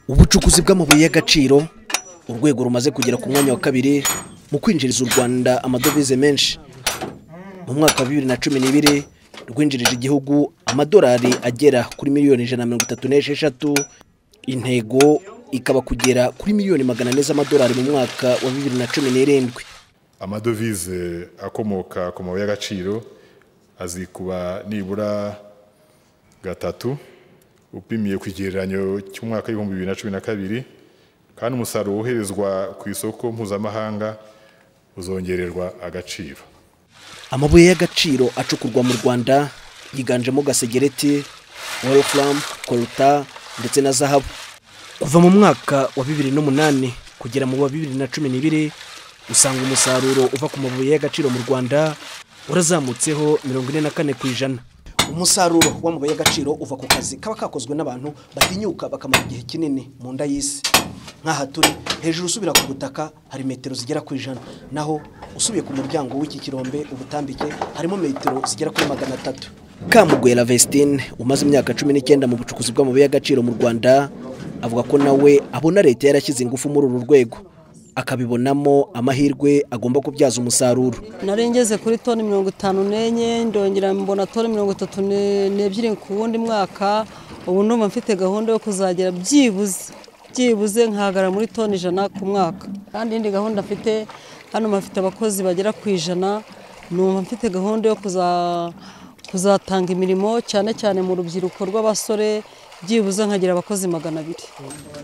Ubucukuzi bw'amabuye y'agaciro, urwego rumaze kugera ku mwanya wa kabiri mu kwinjiriza u Rwanda amadovize menshi. Mu mwaka wa 2012 rwinjirije igihugu amadolari agera kuri miliyoni 136, intego ikaba kugera kuri miliyoni 400 z'amadolari mu mwaka wa 2017. Amadovize akomoka ku mabuye y'agaciro azikuba nibura 3 upimiye ku kigereranyo cy'umwaka 2012, kandi umusaruro woherezwa ku isoko mpuzamahanga uzongererwa agaciro. Amabuye y'agaciro acukurwa mu Rwanda yiganjemo gasegereti, wolfram, coltan ndetse na zahabu. Kuva mu mwaka wa 2008 kugera mu wa 2012 usanga umusaruro uva ku mabuye y'agaciro mu Rwanda urazamutseho 44%. Umusaruro w'amabuye y'agaciro uva ku kazi kaba kakozwe n'abantu batinyuka bakamara igihe kinini mu nda y'isi. Nk'aha turi hejuru usubira ku butaka hari metero zigera ku 100, naho usubiye ku muryango w'iki kirombe ubutambike harimo metero zigera kuri 300. Kamugwera Vestine umaze imyaka 19 mu bucukuzi bw'amabuye y'agaciro mu Rwanda avuga ko nawe abona leta yarashyize ingufu muri uru rwego, akabibonamo amahirwe agomba kubyaza umusaruro. Nari ngeze kuri toni 54, ndongera mbona toni 32 ku wundi mwaka. Ubu ndumva mfite gahunda yo kuzagera byibuze nkagara muri toni 100 ku mwaka. Kandi indi gahunda mfite hano, mfite abakozi bagera ku 100, numva mfite gahunda yo kuzatanga imirimo cyane cyane mu rubyiruko rw'abasore, byibuze nkagira abakozi 200.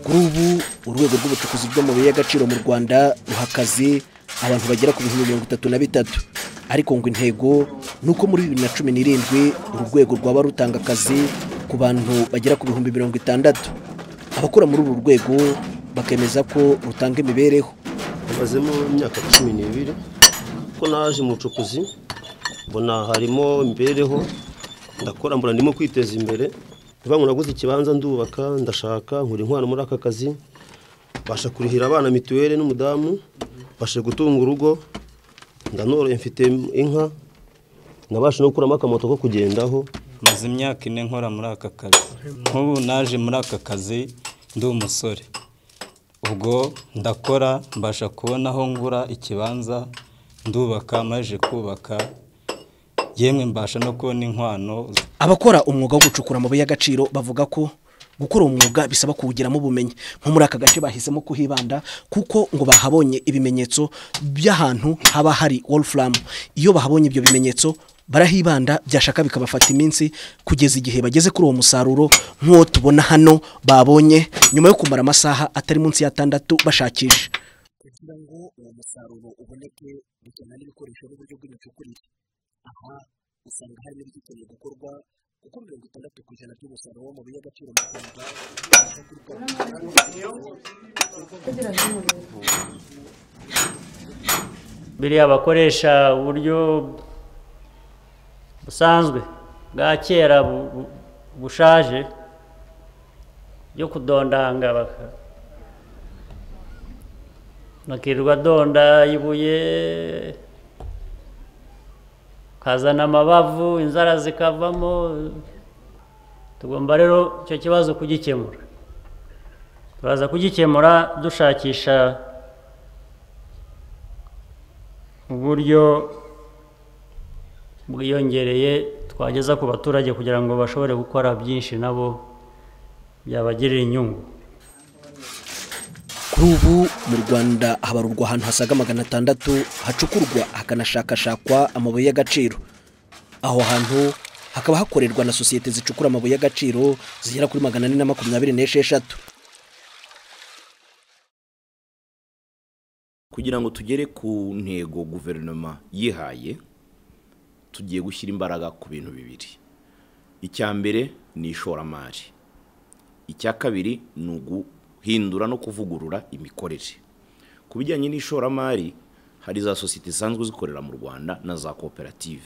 Kuri ubu urwego rw'ubucukuzi bw'amabuye y'agaciro mu Rwanda ruha akazi abantu bagera ku 33,000, ariko ngo intego nuko muri 2017 uru rwego rwaba rutanga akazi ku bantu bagera ku 60,000. Abakora muri uru rwego bakemeza ko rutanga imibereho. Mazemo imyaka 12 ko naje mu bucukuzi, mbona harimo imibereho, ndakora mbona ndimo kwiteza imbere. Niba naguze ikibanza ndubaka, ndashaka nkura inkwano muri aka kazi, basha kurihira abana mituweli n'umudamu, basha gutunga urugo, ndanoroye mfite inka, nabasha no gukuramo akamoto ko kugendaho. Maze imyaka 4 nkora muri aka kazi. Nk'ubu naje muri aka kazi ndi umusore, ubwo ndakora mbasha kubona aho ngura ikibanza, ndubaka, maje kubaka, yemwe mbasha no kubona inkwano. Abakora umwuga wo gucukura amabuye y'agaciro bavuga ko gukora umwuga bisaba kuwugiramo ubumenyi. Nko muri aka gace bahisemo kuhibanda kuko ngo bahabonye ibimenyetso by'ahantu haba hari wolfram. Iyo bahabonye ibyo bimenyetso barahibanda, byashaka bikabafata iminsi kugeza igihe bageze kuri uwo musaruro nk'uwo tubona hano babonye nyuma yo kumara amasaha atari munsi ya 6 bashakisha. Kugira ngo uwo musaruro uboneke bikana n'ibikoresho n'uburyo bw'imicukurire. Aha usanga hari n'ibikeneye gukorwa kuko 60% by'umusaruro w'amabuye y'agaciro mu Rwanda. Biriya bakoresha uburyo busanzwe bwa kera bushaje byo kudondanga, bakirirwa donda ibuye, kazana amabavu, inzara zikavamo. Tugomba rero icyo kibazo kugikemura. Turaza kugikemura dushakisha uburyo bwiyongereye twageza ku baturage kugira ngo bashobore gukora byinshi nabo byabagirira inyungu. Kuri ubu mu Rwanda habarurwa ahantu hasaga 600 hacukurwa hakanashakashakwa amabuye y'agaciro. Aho hantu hakaba hakorerwa na sosiyete zicukura amabuye y'agaciro zigera kuri 426. Kugira ngo tugere ku ntego guverinoma yihaye, tugiye gushyira imbaraga ku bintu bibiri. Icya mbere ni ishoramari, icya kabiri ni uguhindura no kuvugurura imikorere. Ku bijyanye n'ishoramari hari za sosiyete zisanzwe zikorera mu Rwanda na za koperative.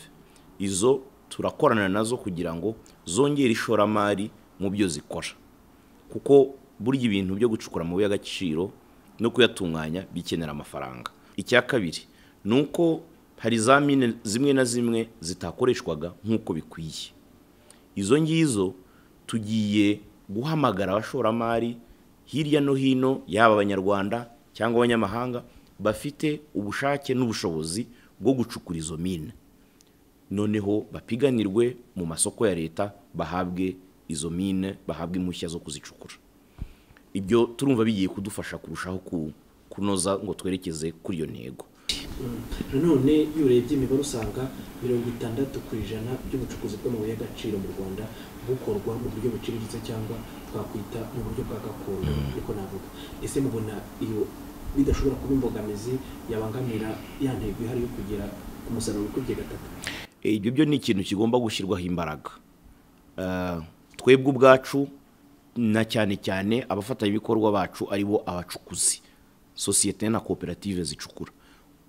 Izo turakorana nazo kugira ngo zongere ishoramari mu byo zikora, kuko burya ibintu byo gucukura amabuye y'agaciro no kuyatunganya bikenera amafaranga. Icya kabiri ni uko hari za mine zimwe na zimwe zitakoreshwaga nk'uko bikwiye. Izo ngizo tugiye guhamagara abashoramari hirya no hino, yaba abanyarwanda cyangwa abanyamahanga bafite ubushake n'ubushobozi bwo gucukura izo mine, noneho bapiganirwe mu masoko ya leta, bahabwe izo mine, bahabwe impushya zo kuzicukura. Ibyo turumva bigiye kudufasha kurushaho kunoza ngo twerekeze kuri iyo ntego. Nanone iyo urebye imibare usanga 60% by'ubucukuzi bw'amabuye y'agaciro mu Rwanda bukorwa mu buryo buciriritse cyangwa twakwita mu buryo bwa gakondo, niko navuga. Ese mubona iyo bidashobora kuba imbogamizi yabangamira ya ntego ihari yo kugera ku musaruro ukubye gatatu? Ibyo byo ni ikintu kigomba gushyirwaho imbaraga. Twebwe ubwacu na cyane cyane abafatanyabikorwa bacu aribo abacukuzi, sosiyete na koperative zicukura,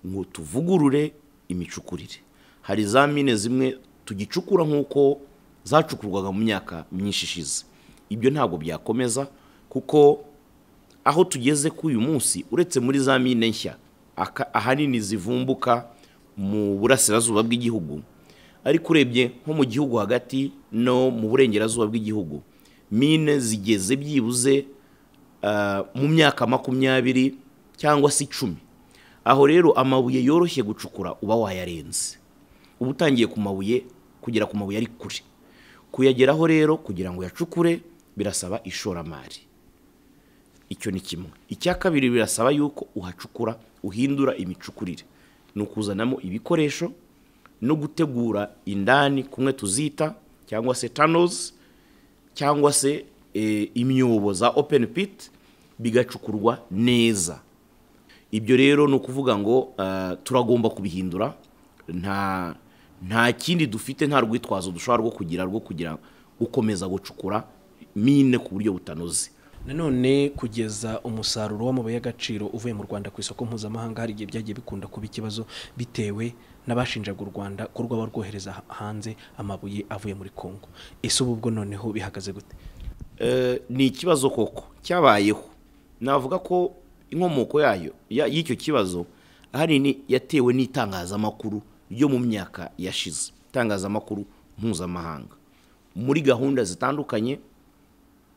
ngo tuvugurure imicukurire. Hari za mine zimwe tugicukura nk'uko zacukurwaga mu myaka myinshi ishize. Ibyo ntabwo byakomeza, kuko aho tugeze kuri uyu munsi, uretse muri za mine nshya ahanini zivumbuka mu burasirazuba bw'igihugu, ariko urebye nko mu gihugu hagati no mu burengerazuba bw'igihugu, mine zigeze byibuze mu myaka 20 cyangwa se 10. Aho rero amabuye yoroshye gucukura uba wayarenze, uba utangiye ku mabuye kugera ku mabuye ari kure. Kuyageraho rero kugira ngo uyacukure birasaba ishoramari. Icyo ni kimwe. Icya kabiri, birasaba yuko uhacukura uhindura imicukurire, ni ukuzanamo ibikoresho no gutegura indani kumwe tuzita cyangwa se tunnels cyangwa se imyobo za open pit, bigacukurwa neza. Ibyo rero ni ukuvuga ngo turagomba kubihindura. Nta kindi dufite, nta rwitwazo dushobora rwo kugira gukomeza gucukura mine ku buryo butanoze. Nanone kugeza umusaruro w'amabuye y'agaciro uvuye mu Rwanda ku isoko mpuzamahanga, hari igihe byagiye bikunda kuba ikibazo bitewe n'abashinjaga u Rwanda ko rwaba rwohereza hanze amabuye avuye muri Kongo. Ese ubu bwo noneho bihagaze gute? Ni ikibazo koko cyabayeho. Navuga ko inkomoko yayo y'icyo kibazo ahanini yatewe n'itangazamakuru ryo mu myaka yashize, itangazamakuru mpuzamahanga muri gahunda zitandukanye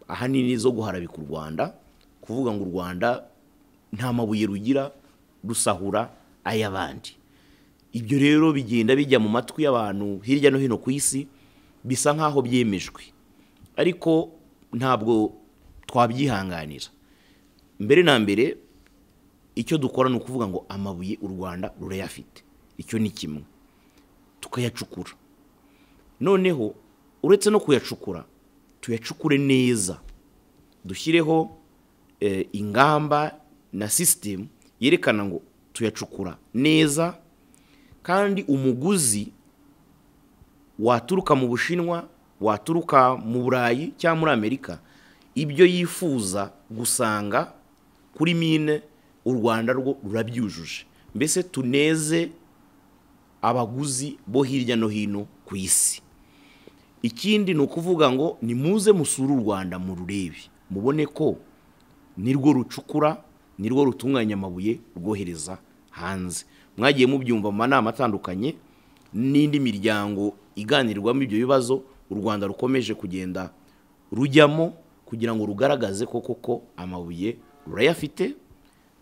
ahanini zo guharabika u Rwanda, kuvuga ngo u Rwanda nta mabuye rugira, rusahura ay'abandi. Ibyo rero bigenda bijya mu matwi y'abantu hirya no hino ku isi, bisa nkaho byemejwe, ariko ntabwo twabyihanganira. Mbere na mbere icyo dukora ni ukuvuga ngo amabuye u Rwanda rurayafite, icyo ni kimwe, tukayacukura. Noneho uretse no kuyacukura, tuyacukure neza, dushyireho ingamba na system yerekana ngo tuyacukura neza, kandi umuguzi waturuka mu Bushinwa, waturuka mu Burayi cyangwa muri Amerika, ibyo yifuza gusanga kuri mine u Rwanda rwo rurabyujuje. Mbese tuneze abaguzi bo hirya no hino ku isi. Ikindi ni ukuvuga ngo nimuze musure u Rwanda mururebe, mubone ko nirwo rucukura, nirwo rutunganya amabuye rwohereza hanze. Mwagiye mubyumva mu manama atandukanye n'indi miryango iganirwamo ibyo bibazo, u Rwanda rukomeje kugenda rujyamo kugira ngo rugaragaze ko koko amabuye rurayafite,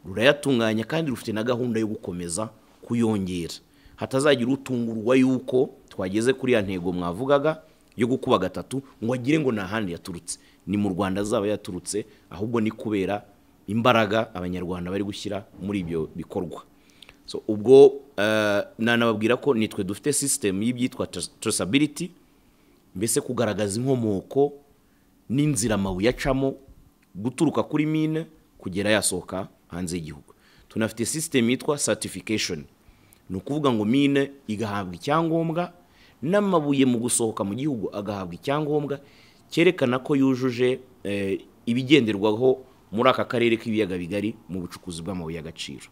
rurayatunganya, kandi rufite na gahunda yo gukomeza kuyongera. Hatazagira utungurwa yuko twageze kuri ya ntego mwavugaga yo gukuba gatatu ngo agire ngo nta handi yaturutse. Ni mu Rwanda azaba yaturutse, ahubwo ni kubera imbaraga abanyarwanda bari gushyira muri ibyo bikorwa. So ubwo nanababwira ko nitwe dufite system y'ibyitwa traceability, mbese kugaragaza inkomoko n'inzira amabuye acamo guturuka kuri mine kugera yasohoka hanze y'igihugu. Tunafite system yitwa certification, ni ukuvuga ngo mine igahabwa icyangombwa n'amabuye mu gusohoka mu gihugu agahabwa icyangombwa cyerekana ko yujuje ibigenderwaho muri aka karere k'ibiyaga bigari mu bucukuzi bw'amabuye y'agaciro.